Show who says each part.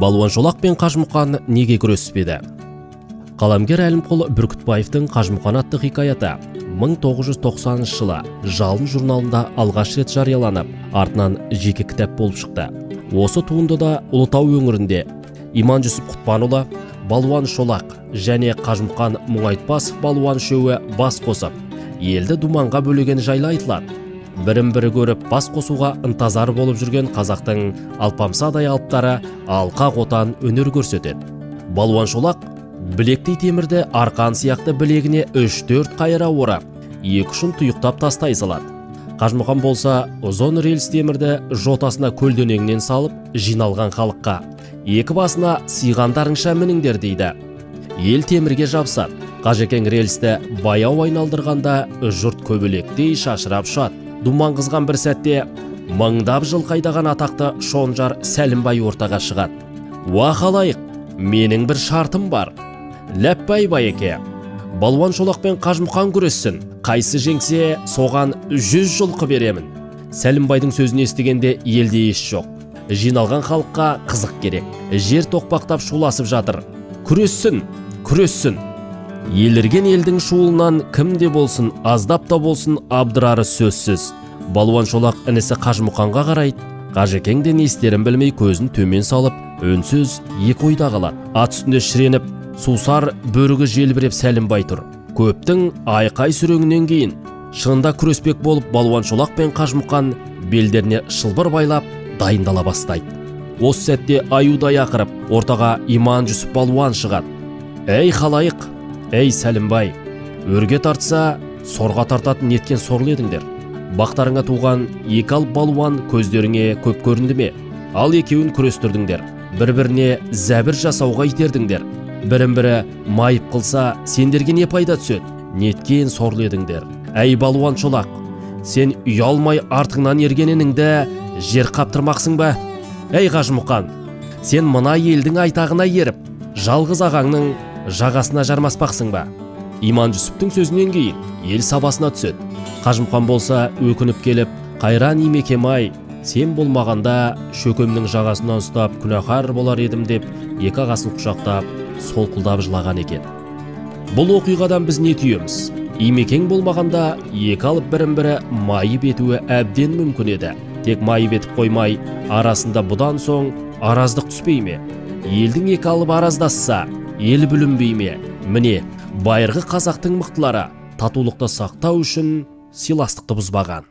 Speaker 1: Балуан Шолақ пен Қажымұқан неге күреспеді? Қаламгер Әлімқұл Бүркітбаевтың Қажымұқан атты хикаяты 1990 жылы Жалын журналында алғаш рет жарияланып, артынан жеке кітап болып шықты. Осы туындыда Ұлытау өңірінде Иман Жүсіп Құтпанұлы, Балуан Шолақ және Қажымұқан Мұңайтпасов балуан үшеуі бас қосып, елді думанға бөлеген жайлы айтылады. Бірін-бірі көріп бас қосуға ынтазар болып жүрген қазақтың алпамсадай алыптары алқа қотан өнер көрсетеді. Балуан Шолақ білектей темірді арқан сияқты білегіне 3-4 қайыра орап, екі ұшын тұйықтап тастай салады. Қажымұқан болса, ұзын рельс темірді жотасына көлденеңнен салып, жиналған халыққа екі басына сыйғандарыңша мініңдер дейді. Ел темірге жабысады. Қажекең рельсті баяу айналдырғанда жұрт көбелектей шашырап ұшады. Думан қызған бір сәтте мыңдап жыл қайдаған атақты Шонжар Сәлімбай ортаға шығады. Уа халайық, менің бір шартым бар. Ләппай байеке, Балуан Шолақ пен Қажымұқан күрессін, қайсы жеңсе соған 100 жылқы беремін. Сәлімбайдың сөзін естігенде елде ес жоқ. Жиналған халыққа қызық керек. Жер тоқпақтап шуласып жатыр. Күрессін, күрессін. Елірген елдің шуылынан кім де болсын, аздап та болсын абдырары сөзсіз. Балуан Шолақ інісі Қажымұқанға қарайды. Қажекең де не істерін білмей көзін төмен салып, үнсіз екі ойда қалады. Ат үстінде шіреніп, сусар бөрігі желбіреп Сәлімбай тұр. Көптің айқай сүреңінен кейін шынында күреспек болып Балуан Шолақ пен Қажымұқан белдеріне шылбыр байлап дайындала бастайды. Осы сәтте аюдай ақырып, ортаға Иман Жүсіп балуан шығады. Әй халайық, әй Сәлімбай, өрге тартса, сорға тартатын неткен сорлы едіңдер. Бақтарыңа туған екі алып балуан көздеріңе көп көрінді ме? Ал екеуін күрестірдіңдер, бір-біріне зәбір жасауға итердіңдер. Бірін-бірі майып қылса, сендерге не пайда түседі? Неткен сорлы едіңдер. Әй Балуан Шолақ, сен ұялмай артыңнан ерген ініңді жер қаптырмақсың ба? Әй Қажымұқан, сен мына елдің айтағына еріп, жалғыз ағаңның жағасына жармаспақсың ба? Иман Жүсіптің сөзінен кейін ел сабасына түседі. Қажымұқан болса өкініп келіп, қайран имекем-ай, сен болмағанда шөкемнің жағасынан ұстап күнәһар болар едім деп екі ағасын құшақтап, солқылдап жылаған екен. Бұл оқиғадан біз не түйеміз? Имекең болмағанда екі алып бірін-бірі майып етуі әбден мүмкін еді. Тек майып етіп қоймай, арасында бұдан соң араздық түспей ме? Елдің екі алып араздасса, ел бүлінбей ме? Міне, байырғы қазақтың мықтылары татулықты сақтау үшін сыйластықты бұзбаған.